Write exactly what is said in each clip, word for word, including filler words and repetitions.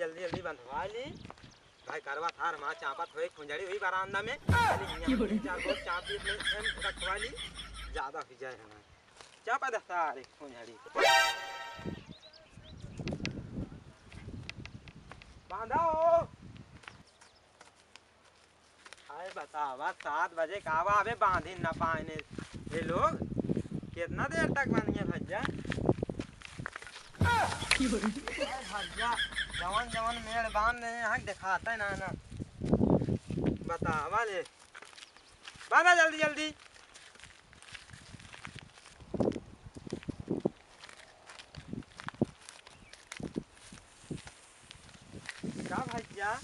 जल्दी जल्दी बंधवा ली। भाई करवा थार मा चापत होई, खुंजड़ी हुई बरामदा में। चली हियाँ की हो रे? तीन चार गो चाप दी अपने एम रखवा ली। ज्यादा हुई जाए हमार। चापा दस्ता रे खुंजड़ी। बांधा हो। हाय बतावा, सात बजे का आवा, अबे बांधी न पाएने ये लोग। कितना देर तक बांधिए भैया? की हो रे? अरे भैया, जवन जवन मेड़ बांध रहे हैं, यहाँ दिखाता है ना, ना। बतावा ले। बांधा जल्दी, जल्दी। का भैया,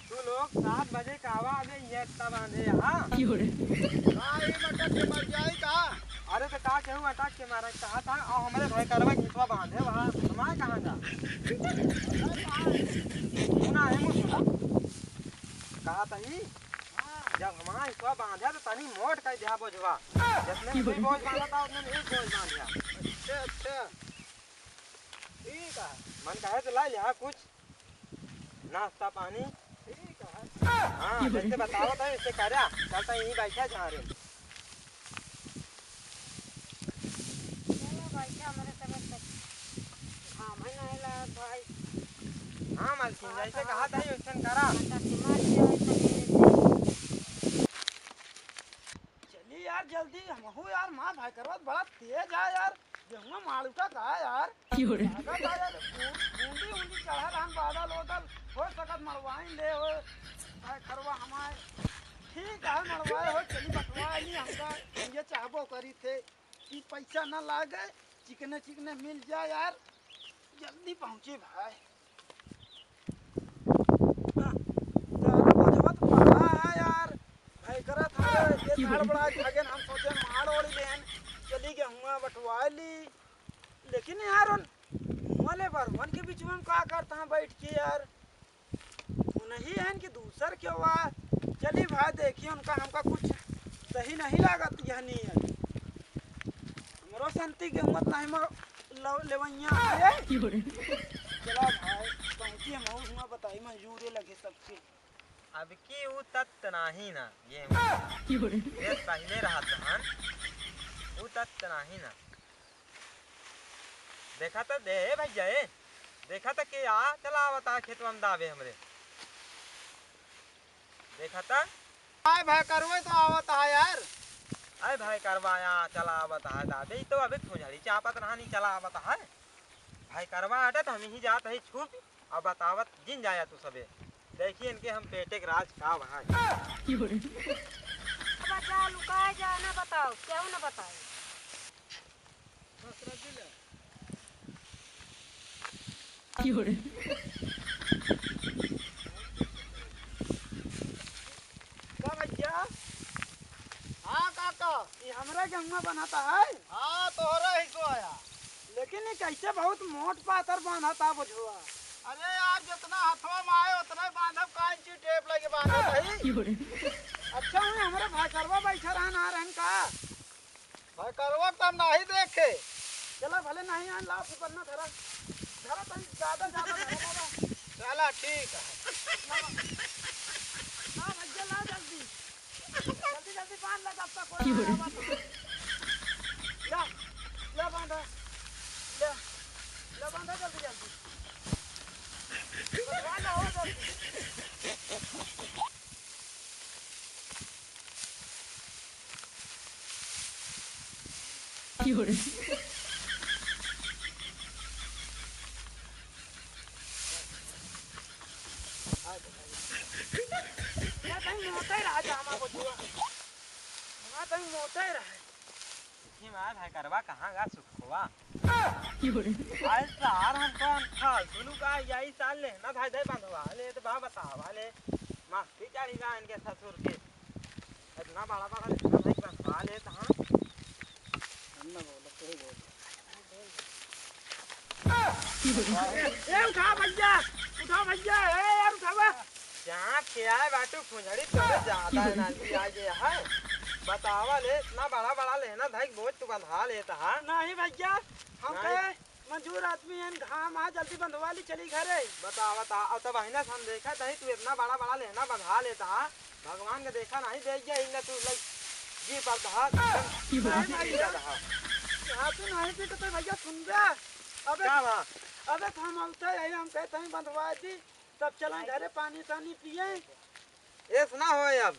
तू लोग सात बजे का आवा, अबे ये इतना बांधे यहाँ। की हो रे? का ई मटक के मर जाई का? अरे तो का केहू अटक के मारा, कहा था, और हमारे भाई करवा घिसवा बांधे वहाँ, हमारे कहाँ था? सुना है मुझे, कहा था ही, जब हमारा हिस्सा बांधे तो तनी मोट कर दिया बोझवा, जितने में दो बोझ बांधा था, उतने में एक बोझ बांध दिया। अच्छा, अच्छा। ठीक है। मन कहे तो ला लिया कुछ नाश्ता पानी। ठीक है। हाँ, जैसे बताओ तो इससे करा, चलता यहीं बैठा जहाँ रे। चलो भाई, क्या हमारे तरफ से घाम है ना लागत भाई। हाँ मालकिन, हाँ, जैसे हाँ। कहा था, वैसन करा। आटा के मार दिया है तनी। चली यार जल्दी, हमहू यार, माँ भाई करवा बड़ा तेज है यार। गेहुआ मालूटा का है यार? की हो रे? लागत है यार, बू-, बूंदी उंदी चढ़ल हन, बादल ओदल, हो सकत मड़वाइन ले हो, भाई करवा हमार। ठीक है, मड़वाए हो, चली बटवा ली, हमका ये चाहबो करी थे कि पैसा ना लागे, चिकने चिकने मिल जाए यार, जल्दी पहुँची भाई। यार, बजवत पड़ा है यार। भाई करत है, ये की झाड़ बोले? बड़ा खगेन, हम सोचे मार ओढ़ लेन, चली गेहुआ बटवा ली। लेकिन यार, उन मुँह वाले बरवन के बीच में हम का करता है बैठ के यार? उन्हीं हैं कि दूसर के हुआ? चली भाई, देखिए उनका, हमका कुछ सही नहीं लागत यहनी है। हमरो संती के हिम्मत नहीं म-, ल-, लेवैया है। की बोले? चला भाई, पहुँची हम और हुआ बताई, मंजूरे लगे सबके। अब की ऊ तत्त नाही ना, ये की बोले? ये पहले रहत हन, ऊ तत्त नाही ना। देखा त दे, ए भैया, ए। देखा त के आ चला आवत आ खेतवा में दाबे हमरे। देखा त। आय भाई करवे तो आवत आ यार। आय भाई करवा आ चला आवत आ दाबे, ई तो अबे फुजड़ी चापत रहनी चला आवत आ। भाई करवा आटे तो हम ही जात है छुप। अब बतावत जिन जाया तू सबे। देखिए इनके हम पेटे के राज का वहाँ है। की बोले? अब जा लुकाए जा ना बताओ, क्यों ना बताओ। की बोले? का भैया? हाँ काका। ये हमरा गेहुआ बनाता है? हाँ, तोहरा ही को आया। लेकिन ये कैसे बहुत मोट पातर बांधा था बझुआ? अरे यार, जितना हथवा में आए उतना ही बांधब, का इंची टेप लगे बांधब भाई। अच्छा, हुई हमरा भाई करवा बैठा रहन आ रहन का? भाई करवा तो हम नाही देखे। चला भले नहीं आन, लाओ सुपरना धरा। धरा तनी ज्यादा, ज्यादा धरा बाबा। चला ठीक है। लावा। हाँ भैया, ला जल्दी। जल्दी, जल्दी बांध ला, जब तक कोई की बोले? आया बात। ला, ला बांधा। ला, ला बांधा जल्दी, जल्दी। बांधा हो जल्दी। की बोले? या तनी मोटा ही रहा जामा बचुआ। हाँ, तनी मोटा ही रहा। इसी मार भाई करवा कहाँ गा सुखवा? की बोले? आज सार हम तो हम फालतू लुका यही साल लेना भाई दे बंधवा ले तो बा बतावा ले। मस्ती चढ़ी गा इनके ससुर के। इतना बड़ा बड़ा लेना भाई बंधवा ले तो हाँ। हम ना बोलो, तू ही बोल। ए, उठा भैया, उठा भैया, ए यार उठावा। जहाँ के आए बाटू फुंझड़ी तोरे ज्यादा एनर्जी आ गया है। बतावा ले, इतना बड़ा बड़ा लेना धाई बोझ तू बंधा लेता है। नहीं भैया, हम नहीं। कहे मजूर आदमी हन, घाम आ, जल्दी बंधवा ली, चली घरे। बतावा ता, अब तब अहिना से हम देखा तही तू इतना बड़ा बड़ा लेहना बंधा लेता हा। भगवान के देखा नहीं दे गया, इन्ना तू लग जी पर दहा, नहीं भाई, गिर जाता हा। यहाँ तू नहीं पी तो भैया सुन बे। अबे, का बा? अबे तो हम आउते यही हम कहते हैं बंधवा दी, तब चला घरे पानी तानी पिए। ए सुना हो अब,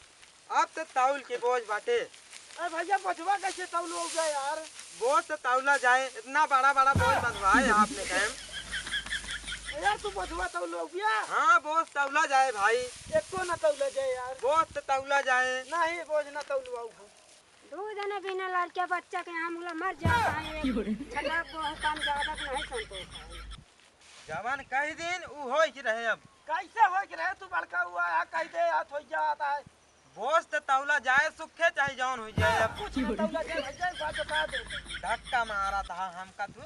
अब तो तौल के बोझ बाटे। अरे भैया, बोझवा कैसे तौल हो गया यार? बोझ तो तौला जाए, इतना बड़ा बड़ा बोझ बंधवाए आपने कैम। ए यार, तू बोझवा तौल हो गया? हाँ, बोझ तौला जाए भाई। एको ना तौला जाए यार। बोझ तो तौला जाए। नहीं, बोझ ना तौलवाऊ हम। दू जने बिना लड़के बच्चा के हम लोग मर जाता है। छटा को हम काम ज्यादा नहीं संतोष है। जवन कह दिन उ होई के रहे अब। कैसे होई के रहे? तू बड़का हुआ है, कह दे, हाथ हो जाता है। बोझ त तौला जाए, सुखे चाहे जौन हो जाए अब। कुछ न तौला जाए, भैया, एक बात बता दे। धक्का मारा था हमका तू।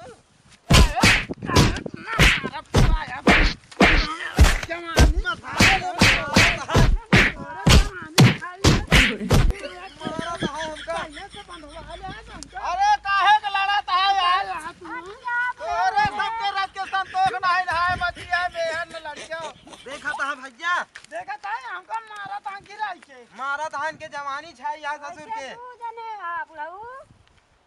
जवानी में भाई, जवानी खाई। मारा था हमका। पहले से बंधवा ले हमका। अरे, काहे के लड़त है यार? अरे, सबके रख के संतोष नहीं रहा है, मचिया में है न लड़कियों। देखा था भैया। देखा था, हमका मारा था गिराई के। मारा था इनके जवानी छाई यार ससुर के। तू जने हा बुढ़ऊ।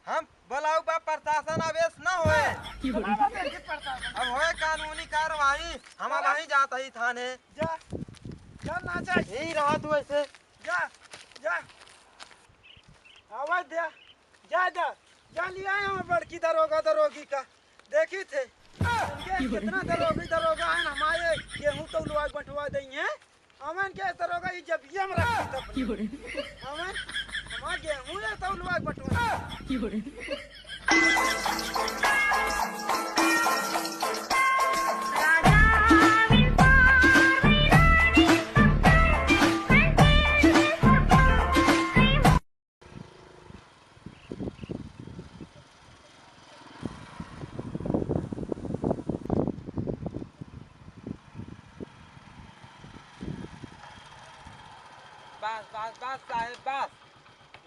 हम बोलाऊ बा प्रशासन आवेश ना होए। बुलावा बेटी प्रशासन। अब होए कानूनी कार्रवाई, हम जा। वहीं जात ही थाने। जा, जा ना जा। यही रहा तू ऐसे। जा, जा। आवाज दे। जा, जा। जा लिया हम बड़की दरोगा, दरोगी का। देखी थे। इनके कितना दरोगी, दरोगा है ना, हमारे गेहूं तौलवा के बंटवा देई हैं। हमन के दरोगा ई जब ये हमरा की तब। हमन, हमार गेहूं ये तौलवा के बंटवा। बस, बस, बस साहेब, बस।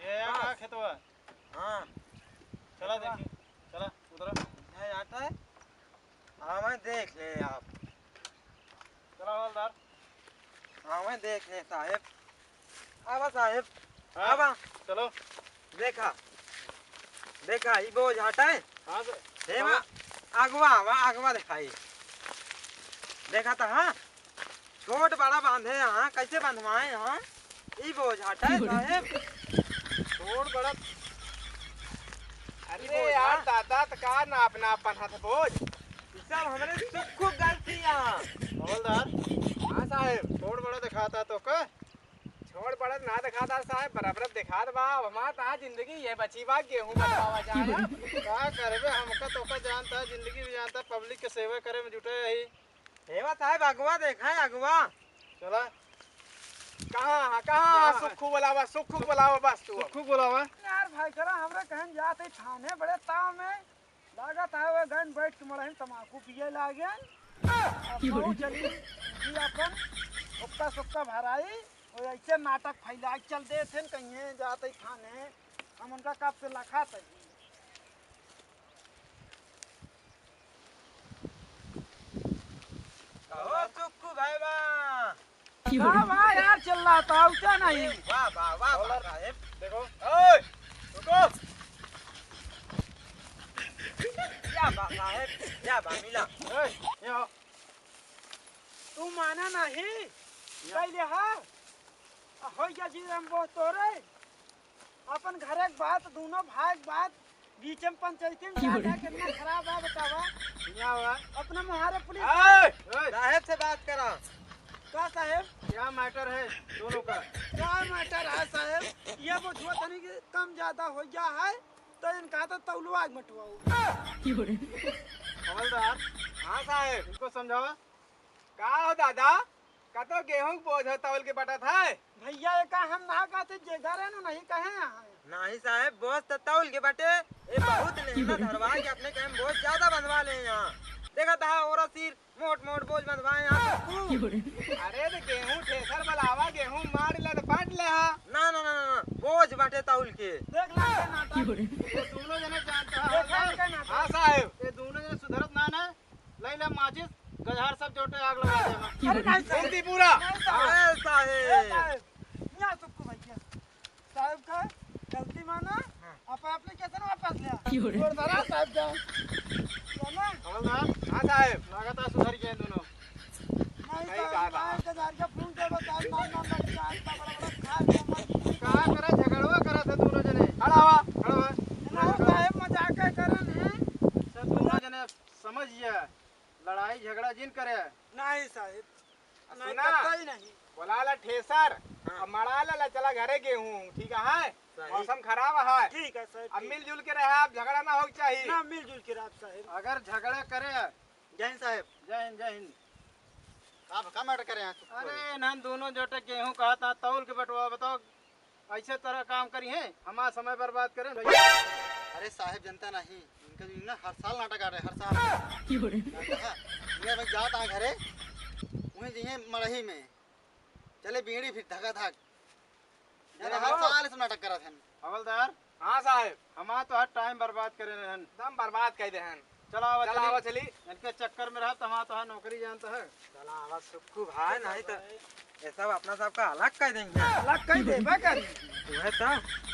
ये है बस। का खेतवा? हाँ। चला देखी, चला, उतरा। है आता है? हाँ, मैं देख ले आप। चला हवलदार। हाँ, मैं देख ले साहेब। आवा साहेब, हाँ, आवा। चलो। देखा, देखा, ई बोझ हटाए। हाँ सर। हे चलो। मा-, अगवा, वा अगवा देखाई। देखा त हाँ, छोट बड़ा बांधे यहाँ, कैसे बंधवाए यहाँ? ई बोझ हटाए साहेब। छोट बड़ा। अरे ई बोझ यार, हाँ। दादा, त का नाप नाप बन्हत बोझ? ई सब हमरे सुक्खू गलती यहाँ। हवलदार। हाँ साहेब। छोट बड़ा देखाता तो का? छोट बड़ा ना देखाता साहेब, बराबर देखात बा। अब हमार तहाँ जिंदगी ये बची बा, गेहूं बंटवावा जाए। का करबे, हमका तोका जानता, जिंदगी भी जानता, public के सेवा करे में जुटे रही। सेवा साहेब, अगवा देखा है, अगवा। चला। कहाँ, हाँ, कहाँ? कहाँ? सुक्खू बोलावा, सुक्खू बोलावा, बस तू। सुक्खू बोलावा। यार भाई, करा हमरा कहन जात है थाने बड़े ताव में। लागत है वे गन बैठ के मड़हिन तमाकू पिए लागेन। अब की बोले? चली जी अपन हुक्का सुक्का भराई, और ऐसे नाटक फैला के चल दे थे, कहीं जात है थाने, हम उनका कब से लखा तही। कहो सुक्कू भाई बा। वाह, वाह यार, चिल्लाता, ऊंचा नहीं। वाह, वाह, वाह, वाह, साहेब। देखो। ओए, रुको। क्या बा, साहेब? क्या बा, मिला? ओए, ये हो। तू माना नहीं? या। कैले हा? आ, हो गया जी, हम बहुत तोरे। अपन घरे के बात, दोनों भाई के बात, बीच में पंचायती में की बोले? जाता, कितना खराब है बतावा। बढ़िया हुआ। अपना मुहारे पुलिस ए! ए! साहेब से बात करा। का साहेब? क्या matter है दोनों का? क्या matter है साहेब? ये बोझवा तनी के कम ज्यादा हो गया है, तो इनका तो तौलवा के बंटवाओ। की बोले? हवलदार। हाँ साहेब। इनको समझावा। का हो दादा, कतो गेहूं के बोझ हो तौल के बटत है? भैया, ये का हम ना कहते, जे घरे नु नहीं कहे हैं। नहीं साहेब, बोझ तो तौल के बटे, ये बहुत लेहना धरवा के अपने कहे बोझ ज्यादा बंधवा ले यहाँ। देखा था ओरा सिर मोट मोट बोझ बंधवाए यहाँ सबको। अरे तो गेहूं thresher बलावा, गेहूं मार ले तो बांट ले हा। ना, ना, ना, ना, ना, बोझ बाटे तौल के। देख ला के नाटक। ये दोनों जने जानता है। देख ला के नाटक। हाँ साहेब। ये दोनों जने सुधर छोटे आग लगा देगा। अरे नहीं साहेब। घूमती पूरा। नहीं साहेब। अरे साहेब। ए साहेब, यहाँ सुक्कू भैया। साहेब का गलती माना, हाँ। आप application वापस लिया। क्यों रे? और धरा साहेब का। है ना? हवलदार। हाँ साहेब। लागत है सुधर गए दोनों। नहीं कहीं साहेब, कहा था? नहीं, इंतजार का फोन कर बता, नाम, नाम लग गया, आज का बड़ा, बड़ा खा लिया, मर गया। का करे, झगड़वा करत है दोनों जने। खड़ा हुआ, खड़ा हुआ। नहीं साहेब, मजाक है करन है। सब दोनों जने समझ गया, लड़ाई झगड़ा जिन करे। नहीं साहेब, नहीं, सुना? कतई नहीं। बोला ला ठेसर, हाँ। अब मड़ा ला, ला चला घरे गेहूं, ठीक है? सही। मौसम खराब है। ठीक है साहेब, अब ठीक। मिलजुल के रहे, अब झगड़ा ना हो चाहिए। ना, मिलजुल के रहे साहेब। अगर झगड़ा करे। जय हिंद साहेब। जय हिंद, जय हिंद। आप का matter करे हैं? अरे, इन्हन दोनों जोटे गेहूं कहा था, तौल के बटवा, बताओ, ऐसे तरह काम करी हैं, हमारा समय बर्बाद करें भैया। अरे साहेब, जनता नहीं, इनका जो ना हर साल नाटक आ रहे, हर साल। क्यों रे? नाटक है। ये भाई जात आ घरे, वहीं जइहे मड़ही में, चले बीड़ी फिर धका धक। ये यार, हर हवल-, साल इस नाटक करत हैं। हवलदार। हाँ साहेब। हमारा तो हर time बर्बाद करे रहन। एकदम बर्बाद कर दे हैं। चला आवा चला चली। आवा चली। इनके चक्कर में रहा तो हमारा तो हर नौकरी जानता है। चला आवा सुक्कू भाई, नहीं तो ये सब अपना सबका अलग कर देंगे। अलग कर देबे करी। वह तो।